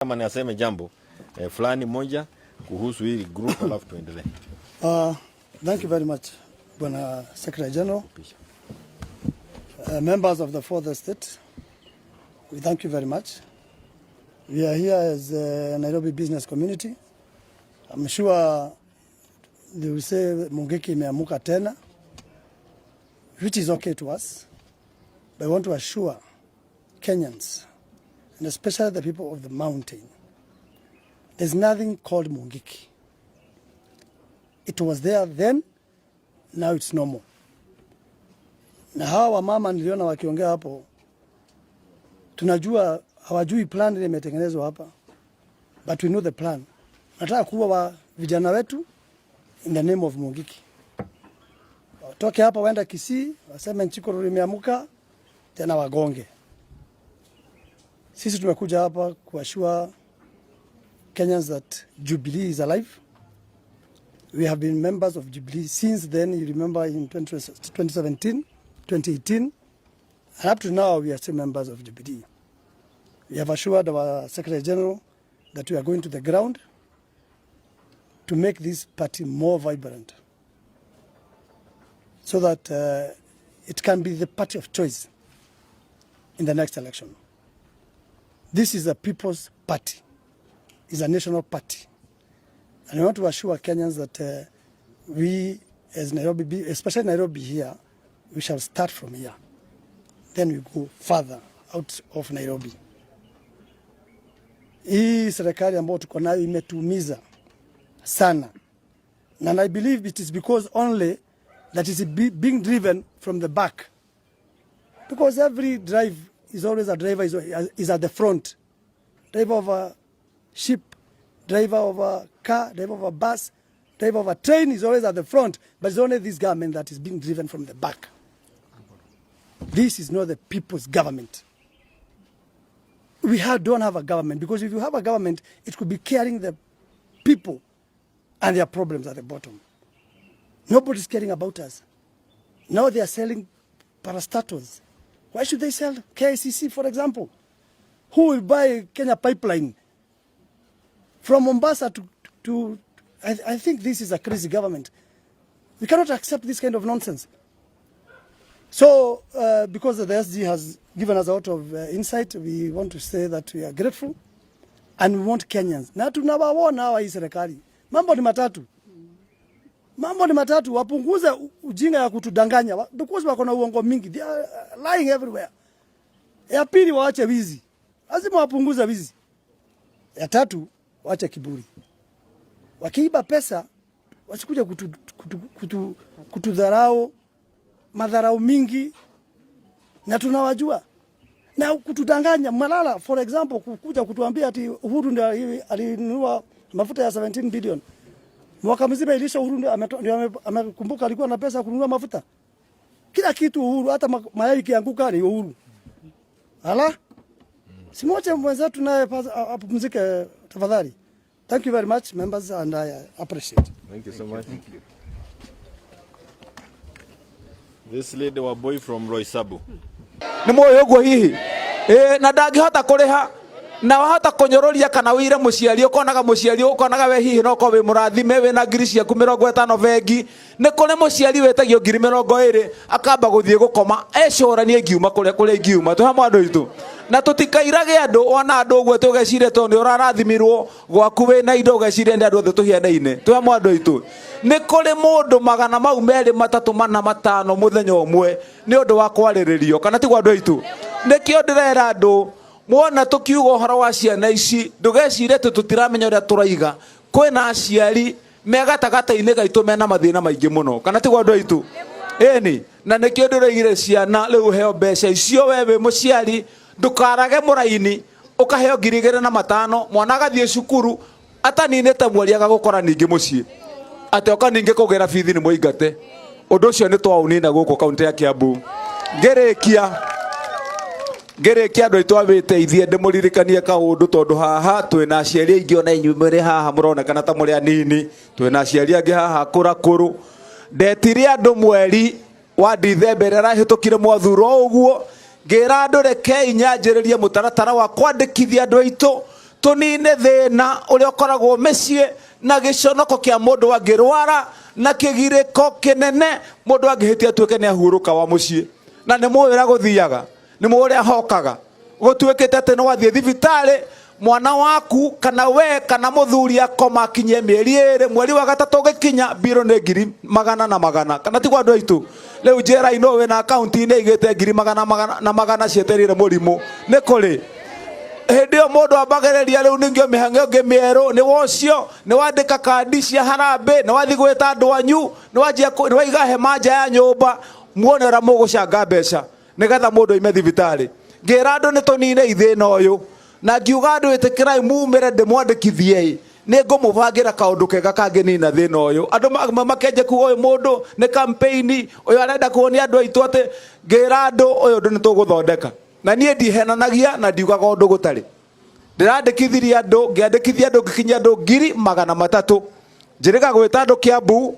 Kama aseme jambo fulani moja kuhusu hili group alafu tuendelee. Thank you very much, Bwana Secretary General. Members of the Fourth Estate, we thank you very much. We are here as a Nairobi business community. I'm sure they will say Mungiki imeamuka tena, which is okay to us. But I want to assure Kenyans, and especially the people of the mountain, there's nothing called Mungiki. It was there then, now it's no more. Na hawa wamama niliona wakiongea hapo, tunajua hawajui plan ile imetengenezwa hapa, but we know the plan. Nataka kuua wa vijana wetu in the name of Mungiki, watoke hapa waenda Kisii, waseme Nchikuru imeamuka tena wagonge. Sisi tumekuja hapa kuassure Kenyans that Jubilee is alive. We have been members of Jubilee since then. You remember in 2017, 2018, and up to now we are still members of Jubilee. We have assured our Secretary General that we are going to the ground to make this party more vibrant so that it can be the party of choice in the next election. This is a people's party. It's a national party. And I want to assure Kenyans that we, as Nairobi, especially Nairobi here, we shall start from here. Then we go further out of Nairobi. Hii serikali ambayo tuko nayo imetuumiza sana. And I believe it is because only that it is being driven from the back. Because every drive is always a driver is at the front. Driver of a ship, driver of a car, driver of a bus, driver of a train is always at the front, but it's only this government that is being driven from the back. This is not the people's government. We don't have a government, because if you have a government, it could be carrying the people and their problems at the bottom. Nobody's caring about us. Now they are selling parastatals. Why should they sell KICC, for example? Who will buy Kenya pipeline from Mombasa to I think this is a crazy government. We cannot accept this kind of nonsense. So, because the SG has given us a lot of insight, we want to say that we are grateful and we want Kenyans. Na tunawaona hawa hii serikali. Mambo ni matatu. Mambo ni matatu, wapunguze ujinga ya kutudanganya because wako na uongo mingi. They are lying everywhere. Ya pili, waache wizi. Lazima wapunguze wizi. Ya tatu, waache kiburi. Wakiiba pesa wasikuja kutudharau madharau mingi, na tunawajua na kutudanganya. Malala for example, kuja kutuambia ati Uhuru ndio alinunua mafuta ya 17 billion mwaka mzima ilisha. Uhuru ndio amekumbuka alikuwa na pesa ya kununua mafuta. Kila kitu Uhuru, hata mayai ikianguka ni Uhuru. Ala, simwache mwenzetu naye apumzike tafadhali. Thank you very much, members, and I appreciate. Thank you so much. Thank you. This lady wa boy from Roysambu. Nĩ mũĩ ũguo hihi? Ĩ, na ndangĩhota kũrĩha na wahota kũnyũrũria kana wĩire mũciari, ũkonaga mũciari, ũkonaga we hihi no korwo wĩ mũrathime wĩna ngiri ciaku 50 bengi. Nĩ kũrĩ mũciari wĩtagio ngiri 20 akamba gũthiĩ gũkoma ecũranie ngiuma kũrĩa kũrĩa ingiuma. Twĩ hamwe andũ aitũ, na tũtikairage andũ wona andũ ũguo tũgecirie tondũ nĩ ũrarathimirwo gwaku wĩna indo ũgeciria nĩ andũ othe tũhianaine. Twĩ hamwe andũ aitũ, nĩ kũrĩ mũndũ magana mau merĩ matatũ mana matano mũthenya ũmwe nĩ ũndũ wa kwarĩrĩrio kana tiguo andũ aitũ? Nĩkĩo ndĩrera andũ mwona tũkiuga ũhoro wa ciana ici ndũgecire atĩ tũtiramenya ũrĩa tũraiga. Kwĩna aciari me gatagatĩ-inĩ gaitũ mena mathĩna maingĩ mũno kana tiguo andũ aitũ? Ĩni, na nĩkĩo ndĩroigire ciana rĩu heo mbeca icio. We wĩ mũciari ndũkarage mũraini ũkaheo 2500, mwana agathiĩ cukuru ataninĩte mweri agagũkora ningĩ mũciĩ atĩ oka ningĩ kũgĩra bithi nĩ mũingate. Ũndũ ũcio nĩ twaũnina gũkũ kaunti ya Kiambu. Ngĩrĩkia andũ aitũ a wĩteithie, ndĩmũririkanie kaũndũ tondũ haha twĩna aciari aingĩ, ona inyuĩ mũrĩ haha mũronekana ta mũrĩ anini, twĩna aciari angĩ haha akũrakũrũ. Ndetire andũ mweri wa Dithemba ĩrĩa ĩrahĩtũkire mwathuro ũguo, ngĩra andũ rekei nyanjĩrĩrie mũtaratara wa kwandĩkithia andũ aitũ. Tũnine thĩna ũrĩa ũkoragwo mĩciĩ na gĩconoko kĩa mũndũ angĩrwara na kĩgirĩko kĩnene mũndũ angĩhĩtia atuĩke nĩ ahurũka wa mũciĩ. Na nĩ mũĩ ũrĩa gũthiaga, nĩ mũĩ ũrĩa hokaga. Gũtuĩkĩte atĩ nĩ wathiĩ thibitarĩ mwana waku kana we kana mũthuri akoma akinyie mĩeri ĩrĩ, mweri wa gatatũ ũgĩkinya mbirũ nĩ ngiri magana na magana, kana tiguo andũ aitũ? Rĩu njĩra ino wĩna akaunti-inĩ igĩte ngiri magana magana na magana cietereire mũrimũ nĩ kũrĩ hĩndĩ ĩyo mũndũ ambagĩrĩria rĩu ningĩ mĩhang'o ĩngĩ mĩerũ nĩ wocio nĩ wandĩka kandi cia harambĩ nĩ wathiĩ gwĩta andũ anyu nĩ wanjia nĩ waiga hema nja ya nyũmba muone ũrĩa mũgũcanga mbeca nĩgetha mũndũ aime thibitarĩ. Ngĩra andũ nĩ tũnine ithĩna ũyũ na ngiuga andũ ĩtĩkĩrai mumĩre ndĩmwandĩkithie nĩ ngũmũbangĩra kaũndũ kega kangĩnina thĩna ũyũ. Andũ makenje kuga ũyũ mũndũ nĩ campaign, ũyũ arenda kuonia andũ aitũ atĩ ngĩra andũ ũyũ ũndũ nĩ tũgũthondeka. Na niĩ ndihenanagia na ndiugaga ũndũ gũtarĩ. Ndĩrandĩkithirie andũ, ngĩandĩkithia andũ ngĩkinyia andũ 300,000. Njĩrĩga gwĩta andũ Kiambu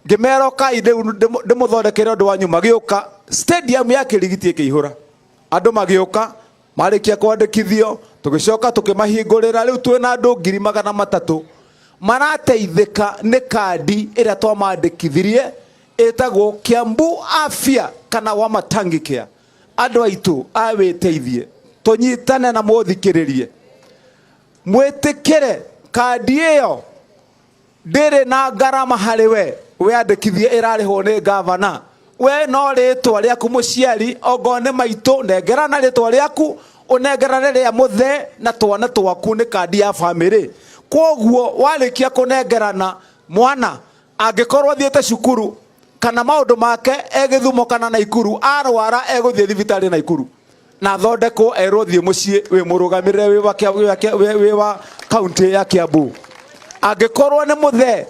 ngĩmera ũkai ndĩmũthondekere ũndũ wanyu, magĩũka stadium ya Kĩrigiti ĩkĩihũra. Andũ magĩũka marĩkia kwandĩkithio tũgĩcoka tũkĩmahingũrĩra. Rĩu twĩna andũ 300,000 marateithĩka nĩ kandi ĩrĩa twamandĩkithirie ĩtagwo Kiambu Afya kana Wamatangi Care. Andũ aitũ a wĩteithie tũnyitane na mũthikĩrĩrie mwĩtĩkĩre kandi ĩyo ndĩrĩ na ngarama harĩ we, wĩandĩkithie ĩrarĩhwo nĩ gavana. We no rĩtwa rĩaku mũciari, ongorwo nĩ maitũ nengerana rĩtwa rĩaku, ũnengerane rĩa mũthee na twana twaku, nĩ kandi ya bamĩrĩ. Kwoguo warĩkia kũnengerana mwana angĩkorwo athiĩte cukuru kana maũndũ make e Gĩthumo kana Naikuru, arwara egũthiĩ thibitarĩ Naikuru na athondekwo erwo thiĩ mũciĩ wĩ mũrũgamĩrĩre wĩ wa kaunti ya Kiambu. Angĩkorwo nĩ mũthee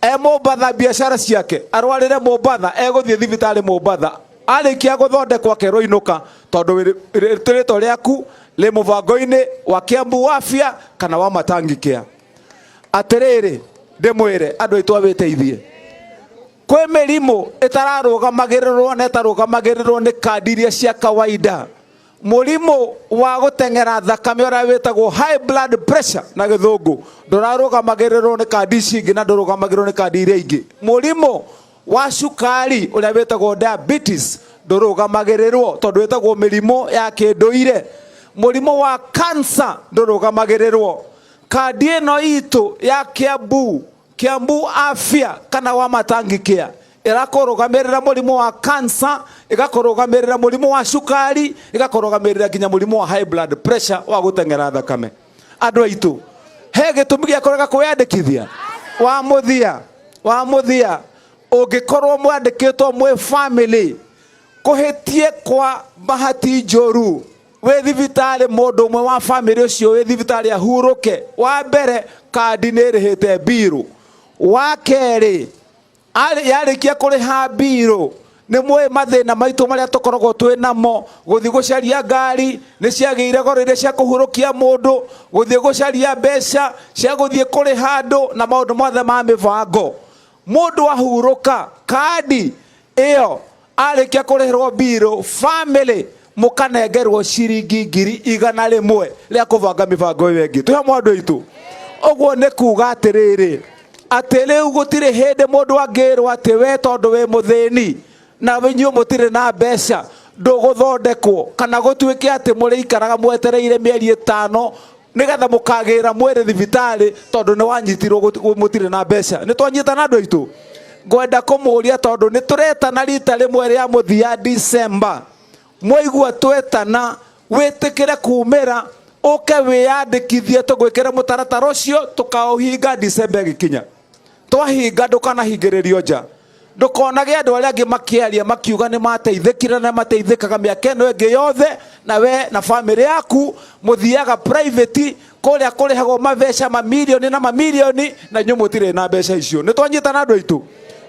e Mombatha biacara ciake arwarĩre Mombatha, egũthiĩ thibitarĩ Mombatha, arĩkia gũthondekwo akerwo inũka tondũ rĩtwa rĩaku rĩ mũbango-inĩ wa Kiambu Afya kana wa Matangi Care. Atĩrĩrĩ ndĩmwĩre andũ aitũ a wĩteithie, kwĩ mĩrimũ ĩtararũgamagĩrĩrwo na ĩtarũgamagĩrĩrwo nĩ kandi iria cia kawaida. Mũrimũ wa gũteng'era thakame ũrĩa wĩtagwo high blood pressure na gĩthũngũ ndũrarũgamagĩrĩrwo nĩ kandi ici ingĩ na ndũrũgamagĩrĩrwo nĩ kandi iria ingĩ. Mũrimũ wa cukari ũrĩa wĩtagwo diabetes ndũrũgamagĩrĩrwo tondũ wĩtagwo mĩrimũ ya kĩndũire. Mũrimũ wa cancer ndũrũgamagĩrĩrwo. Kandi ĩno itũ ya Kiambu, Kiambu Afya kana wa Matangi Care ĩrakũrũgamĩrĩra mũrimũ wa cancer, ĩgakũrũgamĩrĩra mũrimũ wa cukari, ĩgakũrũgamĩrĩra nginya mũrimũ wa high blood pressure wa gũteng'era thakame. Andũ aitũ, he gĩtũmi gĩa kũrega kwĩyandĩkithia? Wa mũthia, wa mũthia, ũngĩkorwo mwandĩkĩtwo mwĩ family, kũhĩtie kwa bahati njũru wĩ thibitarĩ, mũndũ ũmwe wa family ũcio wĩ thibitarĩ ahurũke, wa mbere kandi nĩ ĩrĩhĩte mbirũ, wa kerĩ yarĩkia kũrĩha mbirũ nĩ mũĩ mathĩna maitũ marĩa tũkoragwo twĩ namo, gũthiĩ gũcaria ngari nĩ ciagĩire goro iria cia kũhurũkia mũndũ, gũthiĩ gũcaria mbeca cia gũthiĩ kũrĩha andũ na maũndũ mothe ma mĩbango. Mũndũ ahurũka kandi ĩyo arĩkia kũrĩhĩrwo mbirũ, family mũkanengerwo ciringi 100,000 rĩa kũbanga mĩbango ĩyo ĩngĩ. Twĩ hamwe andũ aitũ? Ũguo nĩ kuga atĩrĩrĩ, atĩ rĩu gũtirĩ hĩndĩ mũndũ angĩrwo atĩ we tondũ wĩ mũthĩni na inyuĩ mũtirĩ na mbeca ndũgũthondekwo, kana gũtuĩke atĩ mũrĩikaraga mwetereire mĩeri 5 nĩgetha mũkagĩra mwĩrĩ thibitarĩ tondũ nĩ wanyitirwo mũtirĩ na mbeca. Nĩ twanyitana andũ aitũ? Ngwenda kũmũria tondũ nĩ tũretana rita rĩmwe rĩa mũthia December, mwaigua twetana wĩtĩkĩre kumĩra ũke wĩyandĩkithie tũgwĩkĩre mũtaratara ũcio tũkaũhinga December ĩgĩkinya. Twahinga ndũkanahingĩrĩrio nja, ndũkonage andũ arĩa angĩ makĩaria makiuga nĩ mateithĩkire na mateithĩkaga mĩaka ĩno ĩngĩ yothe, na we na bamĩrĩ yaku mũthiaga private kũrĩa kũrĩhagwo mabeca mamirioni na mamirioni na inyuĩ mũtirĩ na mbeca icio. Nĩ twanyitana andũ aitũ?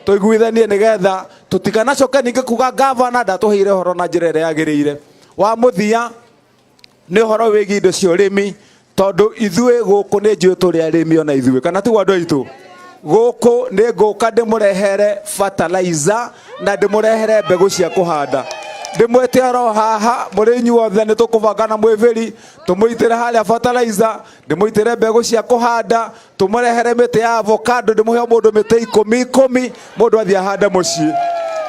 Tũiguithanie nĩgetha tũtikanacoke ningĩ kuga gavana ndatũheire ũhoro na njĩra ĩrĩa yagĩrĩire. Wa mũthia nĩ ũhoro wĩgiĩ indo cia ũrĩmi, tondũ ithuĩ gũkũ nĩ njũĩ tũrĩ arĩmi ona ithuĩ, kana tiguo andũ aitũ? Gũkũ nĩ ngũka ndĩmũrehere fertilizer na ndĩmũrehere mbegũ cia kũhanda. Ndĩmwĩte oro haha mũrĩ inyuothe, nĩ tũkũbanga na mwĩbĩri tũmũitĩre harĩa fertilizer, ndĩmũitĩre mbegũ cia kũhanda, tũmũrehere mĩtĩ ya avocado, ndĩmũhe o mũndũ mĩtĩ ikũmi ikũmi, mũndũ athiĩ ahande mũciĩ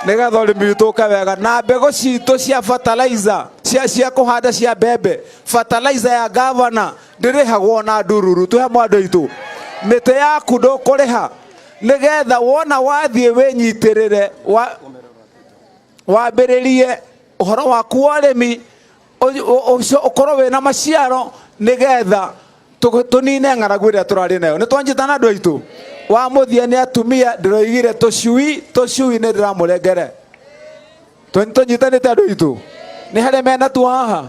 nĩgetha ũrĩmi witũ ũke wega. Na mbegũ citũ cia fertilizer cia kũhanda cia mbembe, fertilizer ya gavana ndĩrĩhagwo na ndururu. Twĩ hamwe andũ aitũ, mĩtĩ yaku ndũkũrĩha nĩgetha wona wathiĩ wĩnyitĩrĩre wambĩrĩrie ũhoro waku wa ũrĩmi, ũkorwo wĩna maciaro nĩgetha tũnine ng'aragu ĩrĩa tũrarĩ nayo. Nĩ twanjitana andũ aitũ. Wa mũthia nĩ atumia, ndĩroigire tũcui, tũcui nĩ ndĩramũrengere. Tũnyitanĩte andũ aitũ, nĩ harĩa mena tuo haha,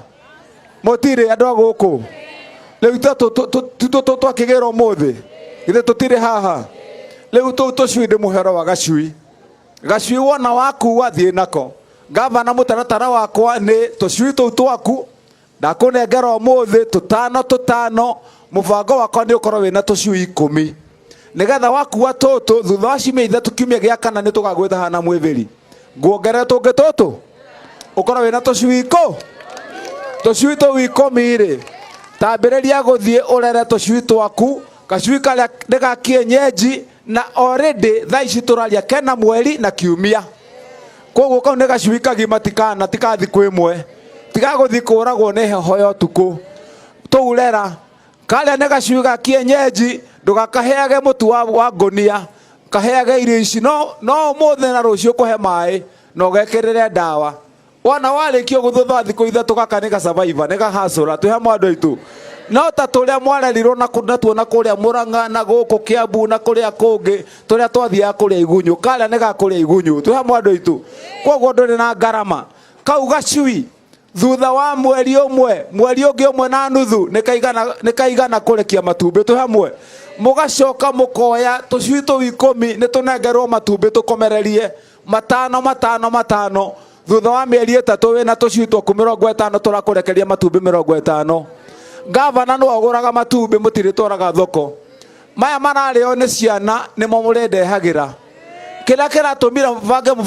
mũtirĩ andũ a gũkũ rĩu tũ twakĩgĩra ũmũthĩ, githĩ tũtirĩ haha rĩu? Tũu tũcui ndĩmũhero wa gacui, gacui wona waku wathiĩ nako. Gavana, mũtaratara wakwa nĩ tũcui tũu twaku ndakũnengera ũmũthĩ tũtano tũtano. Mũbango wakwa nĩ ũkorwo wĩna tũcui 10 nĩgetha wakua tũtũ, thutha wa ciumia 3, kiumia gĩa kana nĩ tũgagwĩta hana mwĩthĩri, nguongerere tũngĩ tũtũ, ũkorwo wĩna tũcui ikũ tũcui tũu 10 rĩ, tambĩrĩria gũthiĩ ũrere tũcui twaku. Gacui karĩa nĩ ga kienyeji na already thaa ici tũraria kena mweri na kiumia, koguo kau nĩ gacui kagima, tikana tika thikũ ĩmwe, tigagũthiĩ kũragwo nĩ heho ya ũtukũ. Tũu rera karĩa nĩ gacui ga kienyeji, ndũgakaheage mũtu wa ngũnia, kaheage irio ici no ũmũthĩ na rũciũ kũhe maĩ na ũgekĩrĩre ndawa. Wona warĩkia ũguo, thutha wa thikũ 3, gaka nĩ gasurvivor, nĩ gahacũra. Twĩ hamwe andũ aitũ? No ta tũrĩa mwarerirwo natuo na kũrĩa Mũrang'a na gũkũ Kĩambu na kũrĩa kũngĩ, tũrĩa twathiaga kũrĩa igunyũ, karĩa nĩ gakũrĩa igunyũ. Twĩ hamwe andũ aitũ? Koguo ndũrĩ na ngarama. Kau gacui thutha wa mweri ũmwe, mweri ũngĩ ũmwe na nuthu, nĩ kaigana kũrekia matumbĩ. Twĩ hamwe? Mũgacoka mũkoya tũcui tũu 10, nĩ tũnengerwo matumbĩ, tũkomererie matano matano matano. Thutha wa mĩeri 3 wĩna tũcui twaku 50 tũrakũrekeria matumbĩ 50. Gavana nĩwe ũgũraga matumbĩ, mũtirĩtwaraga thoko. Maya mararĩo nĩ ciana nĩmo mũrĩndehagĩra. Kĩrĩa kĩratũmire bange mũbango.